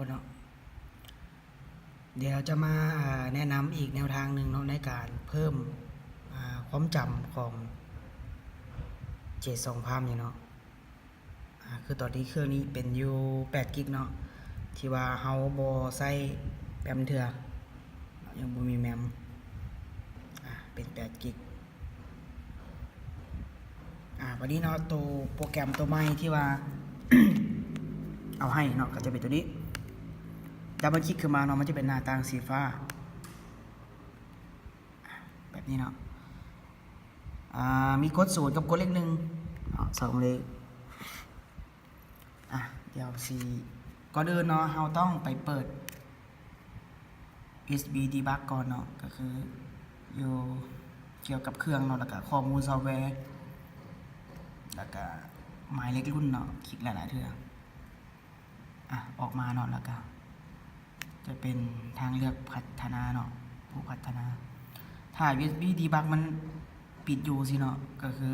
ເນາະ. ດຽວຈະມາ ອ່າ ແນະນຳອີກແນວທາງໜຶ່ງເນາະ ໃນການເພີ່ມ ອ່າ ຄວາມຈຳຂອງ ເຈສອງ ພາມນີ້ເນາະ. ອ່າ ຄືຕອນນີ້ເຄື່ອງນີ້ເປັນຢູ່ແປດກິກເນາະ ທີ່ວ່າເຮົາບໍ່ໃຊ້ແປມເທື່ອ ຍັງບໍ່ມີແມມ ອ່າ ເປັນແປດກິກ. ອ່າ ບາດນີ້ເນາະ ໂຕໂປຣແກຣມໂຕໃໝ່ທີ່ວ່າ ເອົາໃຫ້ເນາະ ກໍຈະເປັນໂຕນີ້. ດັບເບິນຄລິກຂຶ້ນມາເນາະ ມັນຈະເປັນໜ້າຕ່າງສີຟ້າ ອ່າ ແບບນີ້ເນາະ. ອ່າ ມີກົດສູນກັບກົດເລກໜຶ່ງເນາະ ສອງເລກ. ອ່ະ ດຽວຊິ ກ່ອນອື່ນເນາະ ເຮົາຕ້ອງໄປເປີດ ຢູເອັສບີ ດີບັກ ກ່ອນເນາະ ກໍຄືຢູ່ກ່ຽວກັບເຄື່ອງເນາະ ແລ້ວກະຂໍ້ມູນຊອບແວ ແລ້ວກະໝາຍເລກລຸ້ນເນາະ ຄລິກຫຼາຍໆເທື່ອ. ອ່ະ ອອກມາເນາະ ແລ້ວກະຈະເປັນທາງເລືອກພັດທະນາເນາະ ຜູ້ພັດທະນາ. ຖ້າ ຢູເອັສບີ ດີບັກ ມັນປິດຢູ່ຊີ້ເນາະ ກໍຄື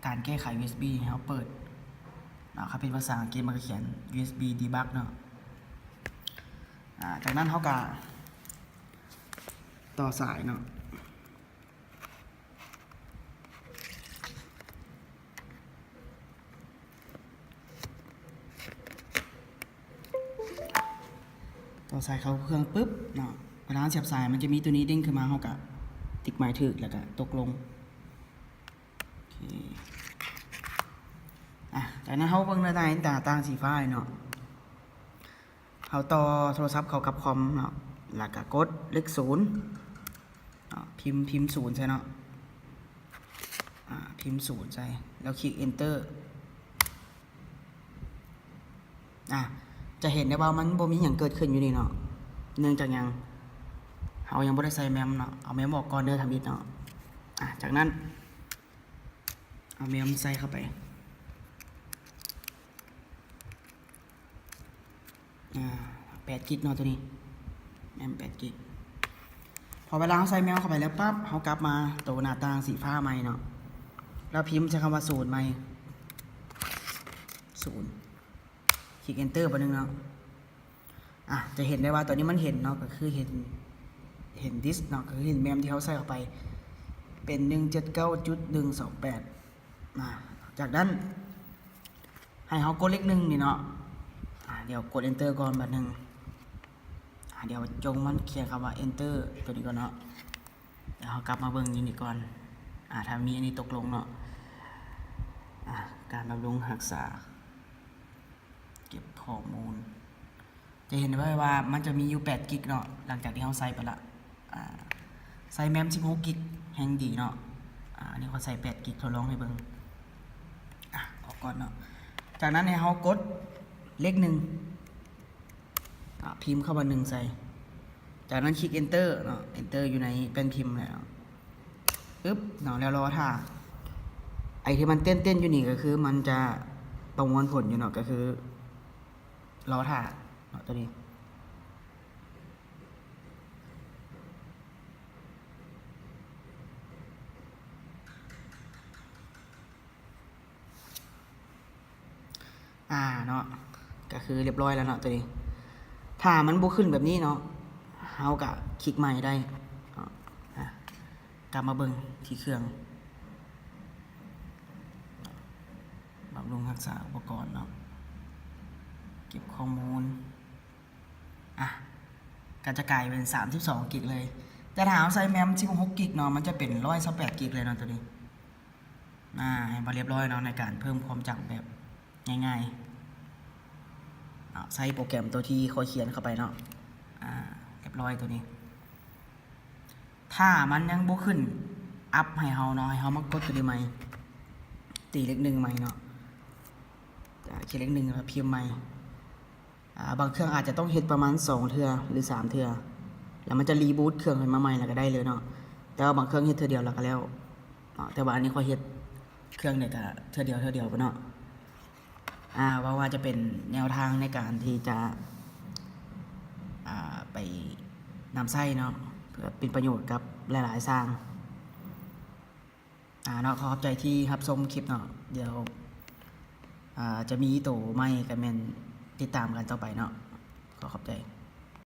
ການແກ້ໄຂ ຢູເອັສບີ ໃຫ້ເຮົາເປີດເນາະ ຄັນເປັນພາສາອັງກິດມັນກໍຂຽນ ຢູເອັສບີ ດີບັກ ເນາະ. ອາ ຈາກນັ້ນເຮົາກະຕໍ່ສາຍເນາະ ຕໍ່ສາຍເຂົ້າເຄື່ອງປຶບເນາະ ເວລາເຮົາສຽບສາຍມັນຈະມີໂຕນີ້ເດ້ງຂຶ້ນມາ ເຮົາກະຕິກໝາຍຖືກ ແລ້ວກະຕົກລົງ. ໂອເຄ ອາ ຈາກນັ້ນເຮົາເບິ່ງໃນໜ້າຕ່າງສີຟ້າເນາະ ເຮົາຕໍ່ໂທລະສັບເຂົ້າກັບຄອມເນາະ ແລ້ວກະກົດເລກສູນເນາະ ພິມ ພິມສູນໃສ່ເນາະ ອາ ພິມສູນໃສ່ ແລ້ວຄລິກ Enter. ອາ ຈະເຫັນໄດ້ວ່າມັນບໍ່ມີຫຍັງເກີດຂຶ້ນຢູ່ນີ້ເນາະ ເນື່ອງຈາກຫຍັງ? ເຮົາຍັງບໍ່ໄດ້ໃສ່ແມມເນາະ ເອົາແມມອອກກ່ອນເດີທຳອິດເນາະ. ອາ ຈາກນັ້ນເອົາແມມໃສ່ເຂົ້າໄປ ອາ ແປດກິກເນາະ ໂຕນີ້ແມມແປດກິກ. ພໍເວລາເຮົາໃສ່ແມມເຂົ້າໄປແລ້ວປັບ ເຮົາກັບມາໂຕໜ້າຕ່າງສີຟ້າໃໝ່ເນາະ ແລ້ວພິມໃສ່ຄຳວ່າສູນໃໝ່ ສູນ ຄລິກ Enter ບາດໜຶ່ງເນາະ. ອາ ຈະເຫັນໄດ້ວ່າຕອນນີ້ມັນເຫັນເນາະ ກໍຄືເຫັນ ເຫັນດິສເນາະ ກໍຄືເຫັນແມມທີ່ເຮົາໃສ່ເຂົ້າໄປ ເປັນ ໜຶ່ງເຈັດເກົ້າຈຸດໜຶ່ງສອງແປດ ອາ ຈາກນັ້ນໃຫ້ເຮົາກົດເລກໜຶ່ງນີ້ເນາະ ອາ ດຽວກົດ Enter ກ່ອນບາດໜຶ່ງ ອາ ດຽວຈົ່ງມັນຂຽນຄຳວ່າ Enter ໂຕນີ້ກ່ອນເນາະ. ດຽວເຮົາກັບມາເບິ່ງຢູ່ນີ້ກ່ອນ ອາ ຖ້າມີອັນນີ້ຕົກລົງເນາະ ອາ ການບຳລຸງຮັກສາ ເກັບຂໍ້ມູນ ຈະເຫັນໄດ້ວ່າມັນຈະມີຢູ່ແປດກິກເນາະ ຫຼັງຈາກທີ່ເຮົາໃສ່ໄປລະ ອາ ໃສ່ແມມສິບຫົກກິກແຮ່ງດີເນາະ. ອາ ອັນນີ້ຂ້ອຍໃສ່ແປດກິກ ທົດລອງໃຫ້ເບິ່ງ ອາ ອອກກ່ອນເນາະ. ຈາກນັ້ນໃຫ້ເຮົາກົດເລກໜຶ່ງ ອາ ພິມຄຳວ່າໜຶ່ງໃສ່ ຈາກນັ້ນຄລິກ Enter ເນາະ Enter ຢູ່ໃນແປ້ນພິມແລ້ວ ປຶບເນາະ ແລ້ວລໍຖ້າ ໄອ້ທີ່ມັນເຕັ້ນໆຢູ່ນີ້ກໍຄືມັນຈະປະມວນຜົນຢູ່ເນາະ ກໍຄືລໍຖ້າເນາະ ໂຕນີ້. ອາ ເນາະ ກໍຄືຮຽບຮ້ອຍແລ້ວເນາະໂຕນີ້. ຖ້າມັນບໍ່ຂຶ້ນແບບນີ້ເນາະ ເຮົາກໍຄລິກໃໝ່ໄດ້ເນາະ. ອາ ກັບມາເບິ່ງທີ່ເຄື່ອງ ບຳລຸງຮັກສາອຸປະກອນເນາະ ເກັບຂໍ້ມູນ ອາ ກໍຈະກາຍເປັນສາມສິບສອງກິກເລີຍ. ແຕ່ຖ້າເຮົາໃສ່ແມມສິບຫົກກິກເນາະ ມັນຈະເປັນຮ້ອຍຊາວແປດກິກເລີຍເນາະໂຕນີ້. ອາ ເຫັນບໍ່ ຮຽບຮ້ອຍເນາະ ໃນການເພີ່ມຄວາມຈຳແບບງ່າຍໆເນາະ ໃສ່ໂປຣແກຣມໂຕທີ່ຂ້ອຍຂຽນເຂົ້າໄປເນາະ. ອາ ຮຽບຮ້ອຍໂຕນີ້. ຖ້າມັນຍັງບໍ່ຂຶ້ນອັບໃຫ້ເຮົາເນາະ ໃຫ້ເຮົາມາກົດໂຕນີ້ໃໝ່ ຕີເລກໜຶ່ງໃໝ່ເນາະ. ອາ ຂີດເລກໜຶ່ງແລ້ວພິມໃໝ່. ອາ ບາງເຄື່ອງອາດຈະຕ້ອງເຮັດປະມານສອງເທື່ອ ຫຼື ສາມເທື່ອ ແລ້ວມັນຈະຣີບູດເຄື່ອງຂຶ້ນມາໃໝ່ ແລ້ວກໍໄດ້ເລີຍເນາະ. ແຕ່ວ່າບາງເຄື່ອງເຮັດເທື່ອດຽວແລ້ວກໍແລ້ວເນາະ. ແຕ່ວ່າອັນນີ້ຂ້ອຍເຮັດເຄື່ອງໃດກໍເທື່ອດຽວ ເທື່ອດຽວໄປເນາະ. ອາ ຫວັງວ່າຈະເປັນແນວທາງໃນການທີ່ຈະ ອາ ໄປນຳໃຊ້ເນາະ ເພື່ອເປັນປະໂຫຍດກັບຫຼາຍໆຊ່າງ. ອາ ເນາະ ຂໍຂອບໃຈທີ່ຮັບຊົມຄລິບເນາະ. ດຽວ ອາ ຈະມີໂຕໃໝ່ກໍແມ່ນຕິດຕາມກັນຕໍ່ໄປເນາະ. ຂໍຂອບໃຈ.